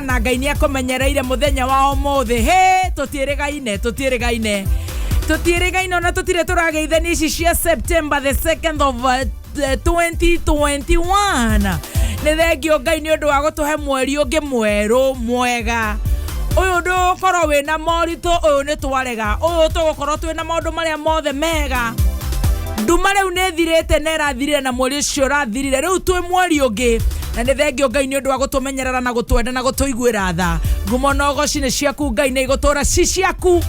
wega na Ngai nĩ akũmenyereire mũthenya wa ũmũthĩ. Hĩ, tũtiĩrĩgaine, tũtiĩrĩgaine, tũtiĩrĩgaine ona tũtirĩ tũrageithania ici cia September the 2nd of 2021. Nĩ thengio Ngai nĩ ũndũ wa gũtũhe mweri ũngĩ mwerũ mwega. Ũyũ ndũgũkorwo wĩna moritũ, ũyũ nĩ twarega, ũyũ tũgũkorwo twĩna maũndũ marĩa mothe mega. Nduma rĩu nĩ ĩthirĩte na ĩrathirire na mweri ũcio ũrathirire, rĩu twĩ mweri ũngĩ, na nĩ thengio Ngai nĩ ũndũ wa gũtũmenyerera na gũtwenda na gũtũiguĩra tha. Ngumo na ũgoci nĩ ciaku Ngai, nĩ igũtũra ci ciaku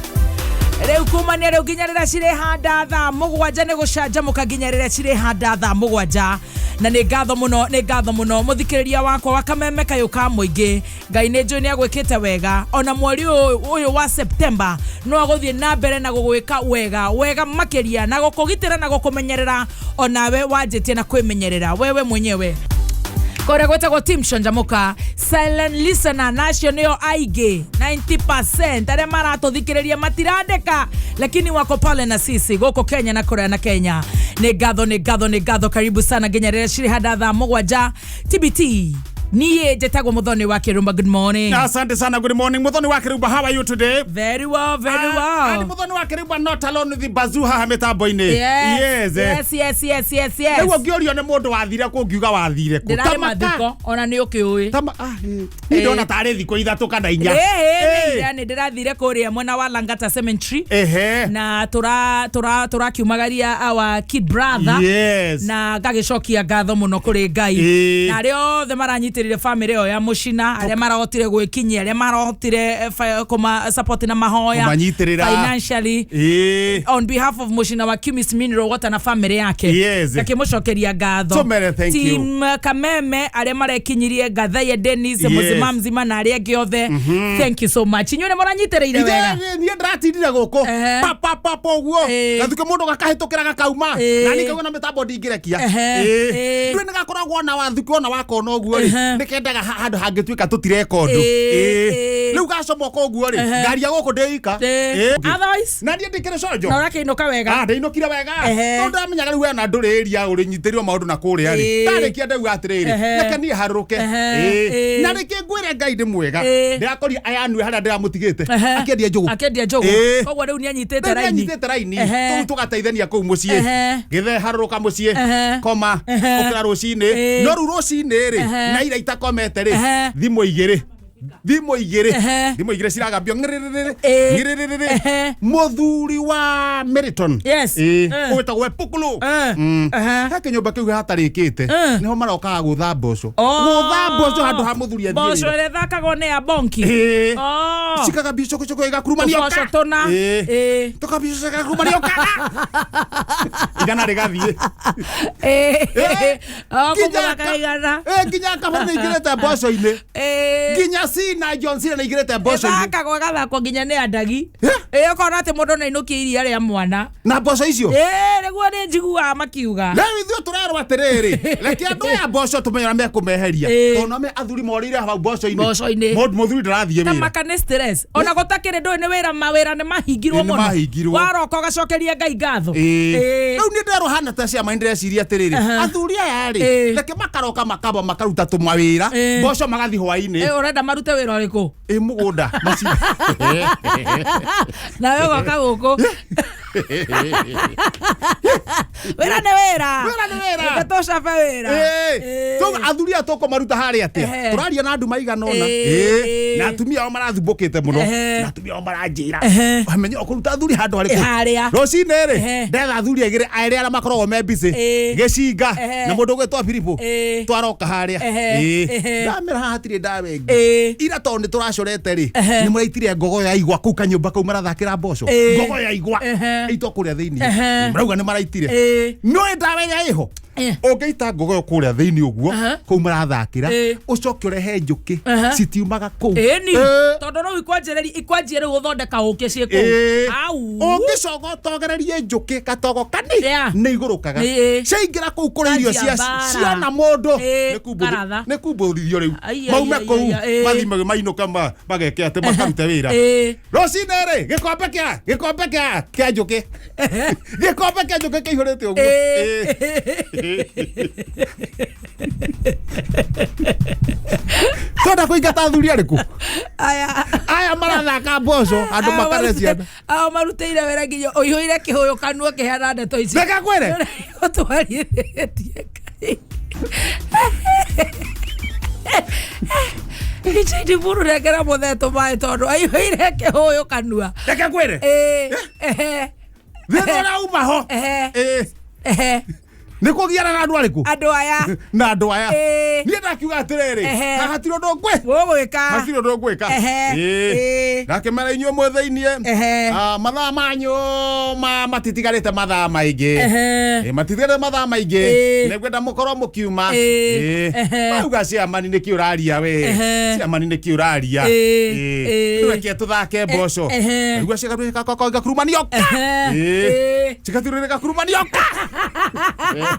rĩu kumania rĩu nginya rĩrĩa cirĩhanda thaa 7. Nĩ gũcanjamũka nginya rĩrĩa cirĩhanda thaa 7. Na nĩ ngatho mũno, nĩ ngatho mũno, mũthikĩrĩria wakwa wa Kameme Kayũ ka Mũingĩ. Ngai nĩ njũĩ nĩ agwĩkĩte wega, ona mweri ũyũ wa September no agũthiĩ na mbere na gũgwĩka wega wega makĩria, na gũkũgitĩra na gũkũmenyerera onawe wanjĩtie na kwĩmenyerera wewe mwenyewe. Kũrĩa gwĩtagwo Team Canjamũka, silent listener, na acio nĩo aingĩ, 90% arĩa maratũthikĩrĩria matirandĩka, lakini wako pale na sisi gũkũ Kenya na kũrĩa na Kenya. Nĩ ngatho, nĩ ngatho, nĩ ngatho. Karibu sana nginya rĩrĩa cirĩ handa thaa 7. TBT, niĩ njĩtagwo Mũthoni wa Kĩrumba. Good morning. Asante sana. Good morning. Muthoni wa Kiruba, how are you today? Very well, very And well. Muthoni wa Kiruba not alone with the bazoo haha mitambo-inĩ. Yes. Yes. Yes. Rĩu ũngĩũrio nĩ mũndũ wathire kũ, ũngiuga wathire kũ? Ndĩrarĩ mathiko, ona nĩ ũkĩũĩ. Tama, ah, ĩ. Niĩ ndona tarĩ thikũ 3 kana 4. Ĩĩ, nĩ ndĩrathire kũrĩa mwena wa Langata Cemetery na tũrakiumagaria our kid brother na ngagĩcokia ngatho mũno kũrĩ Ngai na arĩa othe maranyitĩrĩire famĩlĩ ĩyo ya mũcina, arĩa marahotire gwĩkinyia, arĩa marahotire kũma support na mahoya, Kũmanyitĩrĩra. financially, on behalf of mũcina wa Chemist Mineral Water na famĩlĩ yake, ngakĩmũcokeria ngatho. Tũmere thank you. Team Kameme, arĩa marekinyirie, Gathaiya Dennis, mũzima mzima, na arĩa angĩ othe, thank you so much. Inyuĩ nĩ mũranyitĩrĩire wega. Niĩ ndĩratindire gũkũ papapapa ũguo, gathukĩ mũndũ gakahĩtũkĩra gakauma, na niĩ ngauga na mĩtambo ndingĩrekia. Ndũĩ nĩ gakoragwo ona wathukĩ ona wakona ũguo rĩ, nĩ kendaga handũ hangĩtuĩka tũtireka ũndũ. Rĩu gacomoka ũguo rĩ, ngari ya gũkũ ndĩika. Otherwise, Na niĩ ndĩkĩrĩ conjo. Na ũrakĩinũka wega? Ah, ndĩinũkire wega, tondũ ndamenyaga rĩu wena ndũrĩ area ũrĩnyitĩrwo maũndũ na kũrĩa rĩ, ndarĩkia ndauga atĩrĩrĩ, reke niĩ harũrũke. Na rĩkĩ ngwĩre Ngai nĩ mwega, ndĩrakoria ayanue harĩa ndĩramũtigĩte akĩendia njũgũ. Akĩendia njũgũ. Koguo rĩu nĩ anyitĩte Rĩu raini. nĩanyitĩte raini. Tũu tũgateithania kũu mũciĩ. Gĩthe harũrũka mũciĩ, koma, ũkĩra rũcinĩ. No rĩu rũcinĩ rĩ, na ira itakomete rĩ, thimũ 2, thimũ 2, thimũ 2 ciragambio ng'ĩrĩrĩrĩ, ng'ĩrĩrĩrĩ. Mũthuri wa Meriton, ũgĩtagwo Epukulu, he kĩnyũmba kĩu hatarĩkĩte, nĩho marokaga gũtha mboco. Gũtha mboco handũ ha mũthuri athiĩ Mboco wĩra. ĩrĩa ĩthakagwo nĩ ya bonki. Cikagambio cokocoko igakurumania. Tũboco tũna. Tũkambio cikakurumania ũkaga igana rĩgathiĩ. Oh, kũmũthaka igana. Nginya kabari nĩ ingĩrĩte mboco-inĩ. Nginya Cena, John Cena nĩ ingĩrĩte mboco-inĩ. Ĩthakagwo ĩgathakwo nginya nĩ andagi. Ĩ, ũkona atĩ mũndũ no ainũkie iria rĩa mwana. Na mboco icio. Ĩ, nĩguo nĩ njiguaga makiuga. Rĩu ithuĩ tũrerwo atĩrĩrĩ, reke andũ aya mboco tũmenye ũrĩa mekũmeheria, tondũ no me athuri morĩire hau mboco-inĩ. Mboco-inĩ. Mũthuri ndarathiĩ wĩra. Tamaka nĩ stress ona gũtakĩrĩ, ndũĩ nĩ wĩra, mawĩra nĩ mahingirwo Ĩ, nĩ mũno. mahingirwo. Waroka ũgacokeria Ngai ngatho. Rĩu niĩ nderwo hana ta ciama, ndĩreciria atĩrĩrĩ, athuri aya rĩ, reke makaroka makamba makaruta tũmawĩra, mboco magathi hwainĩ. Ĩ, ũrenda marute wĩra ũrĩkũ? Ĩ, mũgũnda Nawe ũgoka gũkũ, wĩra nĩ wĩra. Wĩra nĩ wĩra. Reke tũcabe wĩra. Tũu athuri aya tũkũmaruta harĩa atĩa? Tũraria na andũ maigana ũna. Na atumia ao marathumbũkĩte mũno, na atumia ao maranjĩra, amenye ũkũruta athuri handũ harĩkũ? Harĩa. Rũcinĩ rĩ, ndetha athuri agĩrĩ erĩ arĩa makoragwo me busy, gĩcinga na mũndũ ũgwĩtwo Filipo, twaroka harĩa. Ndamera haha hatirĩ ndawa ĩngĩ ira, tondũ nĩ tũracorete rĩ, nĩ mũraitire ngogo ya igwa kũu kanyũmba kau marathakĩra mboco. Ngogo ya igwa ĩitwo kũrĩa thĩinĩ. Marauga nĩ maraitire. No ĩ ndawa ĩrĩa ĩho, ũngĩita ngogo ĩyo kũrĩa thĩinĩ ũguo kũu marathakĩra, ũcoke ũrehe njũkĩ, citiumaga kũu. Ĩni, tondũ rĩu ikwanjĩrĩria, ikwanjia rĩu gũthondeka ũkĩ ciĩ kũu. Au. Ũngĩcoka ũtogererie njũkĩ katogo kani, nĩ igũrũkaga. Ciaingĩra kũu kũrĩ irio Kanjia cia mbara. ciona mũndũ, Karatha. nĩ kumbũrithio rĩu. Ai, ai, Maume ai, kũu, ai, ai. mathiĩ mainũke mageke atĩ makarute wĩra. Rũcinĩ rĩ, gĩkombe kĩa njũkĩ, gĩkombe kĩa njũkĩ kĩihũrĩte ũguo. Twenda kũingata athuri arĩkũ? Aya. Aya marathaka mboco andũ makare ciana. Ao marutĩire wĩra nginya ũihũire kĩhũyũ kanua kĩheana ndeto ici. Reke ngwĩre. Ũtwarithĩtie Ngai. Richard Mburu nengera mũthee tũmaĩ tondũ aihũire kĩhũyũ kanua. Reke ngwĩre. Ĩĩ, ehe, Thĩna ũrĩa uma ho. Ehe. Ĩĩ. Ehe. Nĩ kũgiana na andũ arĩkũ? Andũ aya. Na andũ aya. Ĩĩ. Niĩ ndakiuga atĩrĩrĩ, Ehe. haha hatirĩ ũndũ ngwĩ. Mũgwĩka. Hatirĩ ũndũ ngwĩka. Ehe. Ĩĩ. Ĩĩ. Ndakĩmera inyuĩ mwĩ thĩiniĩ. Ehe. Ah, mathaa manyu matitigarĩte mathaa maingĩ. Ehe. Ĩĩ, matigarĩte mathaa maingĩ. Ĩĩ. Nĩngwenda mũkorwo mũkiuma. Ĩĩ. Ĩĩ. Ehe. Mauga ciamani nĩkĩ ũraria we. Ehe. Ciamani nĩkĩ ũraria. Ĩĩ. Ĩĩ. Ĩĩ. Reke tũthake mboco. Ehe. Naigua cigaturĩka igakurumanioka. Ehe. Ĩĩ. Ĩĩ. Cigaturĩka kurumanioka. Ĩĩ.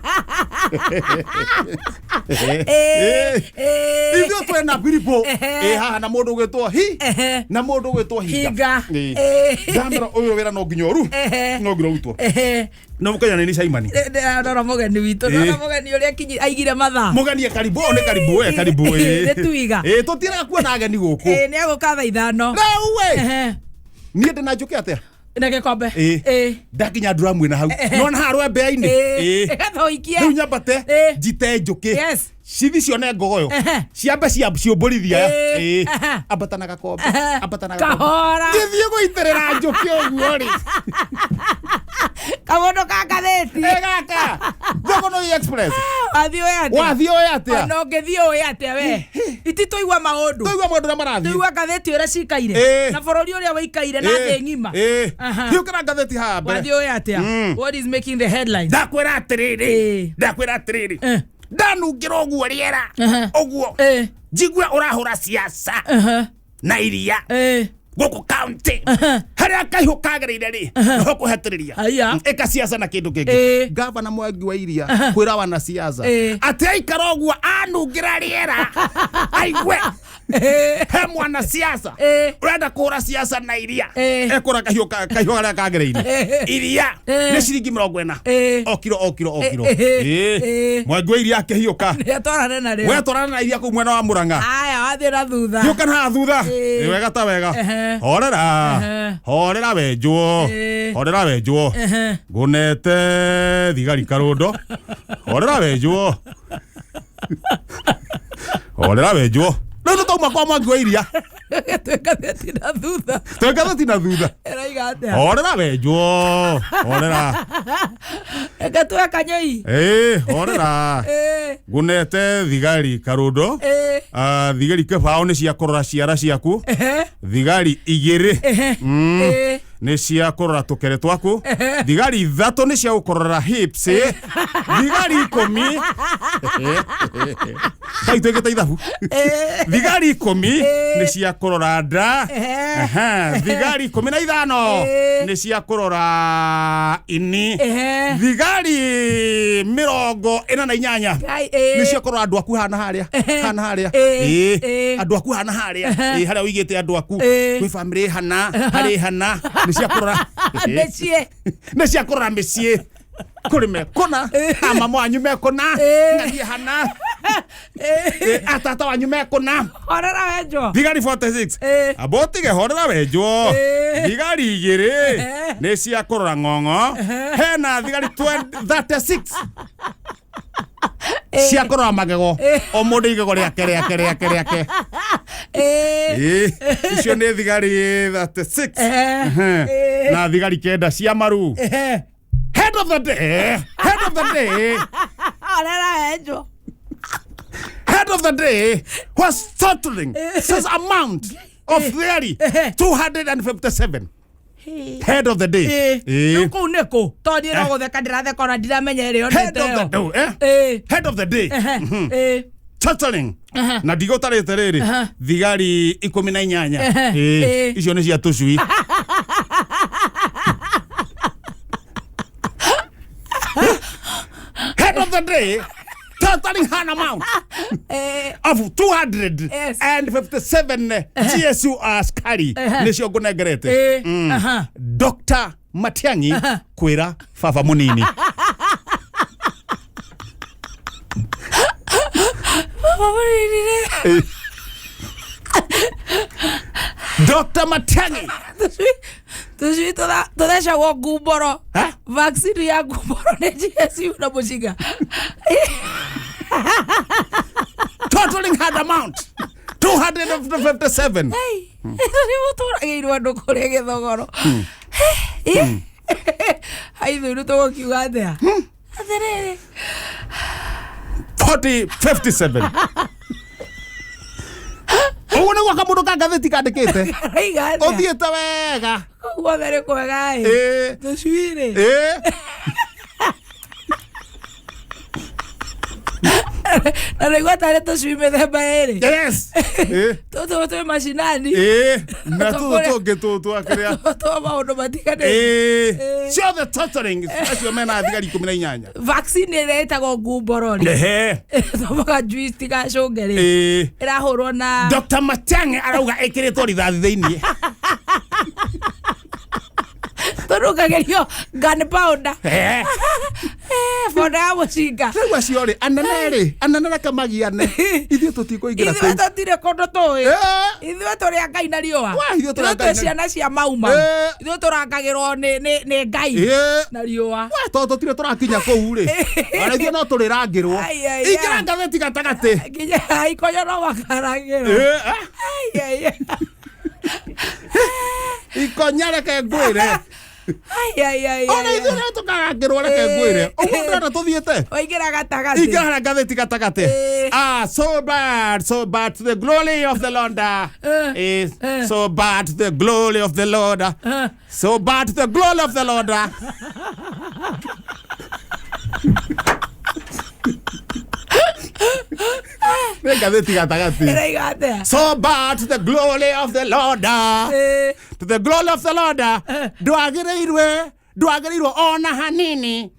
Ĩĩ. Ĩĩ. Ithuĩ twĩna biribũ Ehe. ĩ haha na mũndũ ũgwĩtwo hi Ehe. na mũndũ ũgwĩtwo hinga. Hinga. Ĩĩ. Ĩĩ. Ndamera ũyũ wĩra no nginya ũru Ehe. no nginya ũrutwo. Ehe. No mũkenya nĩ Simon. Ndĩrarora mũgeni witũ Ĩĩ. ndona mũgeni ũrĩa kinyi aigire mathaa. Mũgeni e karibu ũyũ nĩ karibu we karibu ĩ. Nĩ tuiga. Ĩĩ tũtiraga kuona ageni gũkũ. Ĩĩ nĩ egũka thaa ithano. Rĩu ĩ Ehe. niĩ ndĩ na njũkĩ atĩa? Na gĩkombe. Ĩĩ. Ĩĩ. Ndakinya nduramu ĩna hau. Nona haha rwembea-inĩ. Ĩĩ. Ĩĩ. Ĩgatha ũikie. Rĩu nyambate Ĩĩ. njite njũkĩ. Yes. Cithi cione ngogoyo. Ehe. Ciambe cia ciũmbũrithia aya. Ĩĩ. Ĩĩ. Ehe. Ambata na gakombe. Ehe. Ambata na gakombe. Kahora. Ngĩthiĩ gũitĩrĩra njũkĩ ũguo rĩ. Kamũndũ ka ngathĩti. Ĩ gaka. Thogono Express. Wathiĩ ũĩ atĩa? Wathiĩ ũĩ atĩa? Ona ũngĩthiĩ ũĩ atĩa we? Iti tũigua maũndũ. Tũigua maũndũ ũrĩa marathiĩ. Tũigua ngathĩti ũrĩa cikaire. Ĩĩ. Na bũrũri ũrĩa wĩikaire na thĩ ng'ima. Ĩĩ. Aha. Hiũkĩra ngathĩti haha mbere. Wathiĩ ũĩ atĩa? What is making the headlines? Ndakwĩra atĩrĩrĩ. Ĩĩ. Ndakwĩra atĩrĩrĩ. Eh. Ndanungĩra ũguo rĩera. Ehe. Ũguo. Ĩĩ. Njigue ũrahũra ciaca Ehe. na iria Ĩĩ. gũkũ kaunti harĩa kaihũ kagereire rĩ nĩho kũhetũrĩria Haiya. ĩka ciaca na kĩndũ kĩngĩ Ĩĩ. gavana Mwangi wa Iria kwĩra wanasiasa Ĩĩ. atĩ aikara ũguo anungĩra rĩera aigue Ĩĩ. he mwanasiasa Ĩĩ. ũrenda kũhũra siasa na iria Ĩĩ. ekũra kahiũ kahiũ karĩa kagereire Ĩĩ. iria Ĩĩ. nĩ ciringi 40 Ĩĩ. o kiro o kiro o kiro Ĩĩ. Ĩĩ. Ĩĩ. Mwangi wa Iria akĩhiũka Nĩatwarane narĩo. we twarana na iria kũu mwena wa Mũrang'a Aya wathiĩ na thutha. hiũka na haha thutha Ĩĩ. Ĩ wega ta wega Ehe. horera Ehe. horera wenjwo Ĩĩ. horera wenjwo Ehe. ngũnete thigari karũndo horera wenjwo horera wenjwo rĩu tũtauma kwa Mwangi wa Iria Twĩ ngathĩti na thutha. twĩ ngathĩti na thutha Ĩraiga atĩa? horera wenjwo horera Reke tuwe kanyoi. ĩĩ horera Ĩĩ. ngũnete thigari karũndo Ĩĩ. Ah, thigari kĩbaũ nĩ cia kũrora ciara ciaku Ehe. thigari igĩrĩ Ehe. Ĩĩ. nĩ cia kũrora tũkere twaku thigari ithatũ nĩ cia gũkũrora hips thigari ikũmi kai twĩkĩte ithabu Ĩĩ. thigari ikũmi nĩ cia kũrora nda Ehe. Ehe. Thigari 15 Ĩĩ. nĩ cia kũrora ini Ehe. Thigari 48 Ngai, ĩĩ. nĩ cia kũrora andũ aku hana harĩa hana harĩa Ĩĩ. Ĩĩ. Ĩĩ. Andũ aku hana harĩa Ĩĩ, harĩa ũigĩte andũ aku Ĩĩ. kwĩ bamĩrĩ hana harĩ hana nĩ cia kũrora Mĩciĩ. nĩ cia kũrora mĩciĩ kũrĩ mekũna amama wanyu mekũna Ĩĩ. ng'ania hana Ĩĩ. Ĩĩ, atata wanyu mekũna Horera wenjwo. thigari 46 Ĩĩ. amba ũtige horera wenjwo Ĩĩ. Thigari igĩrĩ Ehe. nĩ cia kũrora ng'ong'o hena thigari 36 cia kũrora magego o mũndũ igego rĩake rĩake rĩake rĩake. Ĩĩ. Ĩĩ, icio nĩ thigari 36. Ehe. Ehe. Ĩĩ. Na thigari kenda cia maru. Ehe. Head of the day, head of the day, Horera wenjwo. Head of the day was totaling such amount of thigari 257. Head of the day. Ĩĩ. Ĩĩ. Rĩu kũu nĩ kũ? Tondũ niĩ no gũtheka ndĩratheka ona ndiramenya ĩrĩa Head onete of the ĩyo. day, eh? Ĩĩ. Head of the day. Ehe. Ĩĩ. Totaling. Na ndigũtarĩte rĩrĩ thigari 18. Ehe. Ĩĩ. Ĩĩ. Icio nĩ cia tũcui. Head of the day totaling an amount Ĩĩ. of 257 GSU askari nĩcio ngũnengerete. Ĩĩ. Aha. Dr. Matiang'i kwĩra baba mũnini. Baba mũnini. Dr. Matiang'i. Tũcui tũthecagwo ngumboro. Ha? Vaccine ya ngumboro nĩ GSU na mũcinga. Totaling had amount 257. Hey, nĩ mũtũragĩirwo andũ kũrĩa gĩthogoro. Haithuĩ nĩ tũgũkiuga atĩa? Atĩrĩrĩ. 40 57. Ũguo nĩguo kamũndũ ka ngathĩti kandĩkĩte. Karaiga atĩa? Ũthiĩte wega. Kũu guothe nĩ kwega ĩ. Ĩĩ. Tũcui rĩ. Ĩĩ. Na naigua tarĩ tũcui mĩthemba ĩrĩ. Yes. Ĩĩ. Tũtũ twĩ macinani. Ĩĩ. Na tũtũ tũngĩ tũtũ akĩrĩa. Twa maũndũ matiganĩte. Ĩĩ. Ĩĩ. Ciothe totaling acio mena thigari 18. Vaccine ĩrĩa ĩtagwo ngumboro rĩ. Ehe. Tũmaga juice tigacũnge rĩ. Ĩĩ. Ĩrahũrwo na Dr. Matiang'i arauga ĩkĩrĩtwo rithathi thĩiniĩ. Tũnungagĩrio gun powder. Eh. Boda ya mũcinga. Rĩu acio rĩ anene rĩ anene reke magiane ithuĩ tũtikũingĩra Ithuĩ kũu. tũtirĩ kũndũ tũĩ. Eh. Ithuĩ tũrĩ a Ngai na riũa. Wa, ithuĩ tũrĩ a Ithuĩ Ngai twĩ na- ciana cia mauma. Eh. Ithuĩ tũrangagĩrwo nĩ Ngai Ĩĩ. na riũa. We, tondũ tũtirĩ tũrakinya kũu rĩ ona ithuĩ no tũrĩrangĩrwo. Ai, ai, Ingĩra ai. ngathĩti gatagatĩ. Nginya ikonyo no makarangĩrwo. Ĩĩ, eh. Ai, ai, ai. Ikonya reke ngwĩre. Ai, ai, ai, Ona ai, ithuĩ ai. no tũkarangĩrwo reke ngwĩre. Ũguo ndĩrona tũthiĩte. Waingĩra gatagatĩ. Ingĩra harĩa ngathĩti gatagatĩ. Ĩĩ. Ah, so bad, so bad to the glory of the Lord. Eh. Is Eh. so bad to the glory of the Lord. Eh. So bad to the glory of the Lord. Nĩ ngathĩti gatagatĩ. Ĩraiga atĩa? So bad to the glory of the Lord. Ĩĩ. To the glory of the Lord. Ndwagĩrĩirwe ndwagĩrĩirwo ona hanini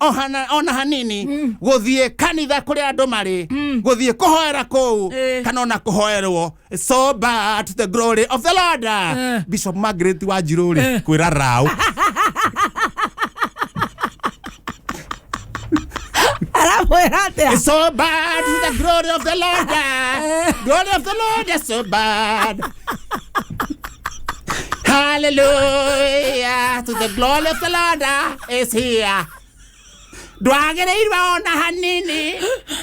ona hanini gũthiĩ kanitha kũrĩa andũ marĩ gũthiĩ kũhoera kũu Eh. kana ona kũhoerwo. So bad to the glory of the Lord. Eh. Bishop Margaret Wanjiru rĩ kwĩra rau. Aramwĩra atĩa? It's so bad to the glory of the Lord. Glory of the Lord is so bad. Hallelujah to the glory of the Lord is here. Ndwagĩrĩirwo ona hanini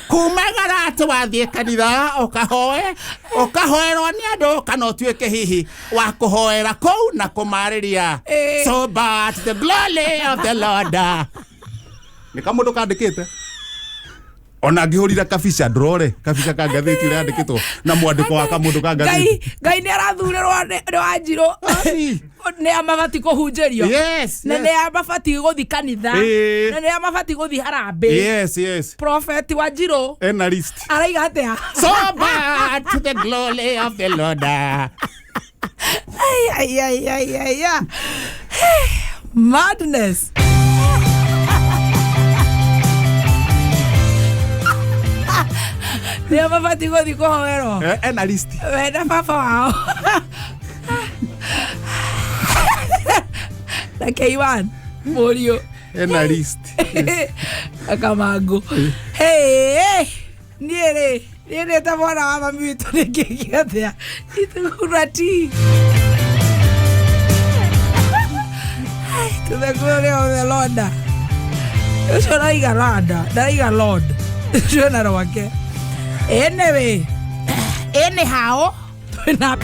kumagara atĩ wathiĩ kanitha ũkahoe ũkahoerwo nĩ andũ kana ũtuĩke hihi wa kũhoera kũu na kũmarĩria. Eh. So bad to the glory of the Lord. Nĩ kamũndũ kandĩkĩte ona ngĩhũrire kabica ndũrore kabica ka ngathĩti ũrĩa yandĩkĩtwo na mwandĩko wa kamũndũ ka ngathĩti. Ngai Ngai nĩ arathurĩrwo nĩ Wanjirũ. Ai. Nĩ a mabatiĩ kũhunjĩrio. Yes, Na yes. nĩ a mabatiĩ gũthiĩ kanitha. Ĩĩ. Na nĩ a mabatiĩ gũthiĩ harambĩ. Yes, yes. Prophet Wanjirũ Ena list. araiga atĩa? So bad to the glory of the Lord. Ai, ai, ai, ai, ai, ai. Madness. Nĩ a mabatiĩ gũthiĩ kũhoerwo. Ena list. Wenda baba wao. Na K1 mũriũ. Ena list. Akamangu. Hey, niĩ rĩ, niĩ nĩ ta mwana wa mami witũ nĩ kĩngĩ atĩa? Itugura ti. To the glory of the Lord. Ũcio araiga Lord, ndaraiga Lord. Ũcio na rwake. Anyway, anyhow, twĩna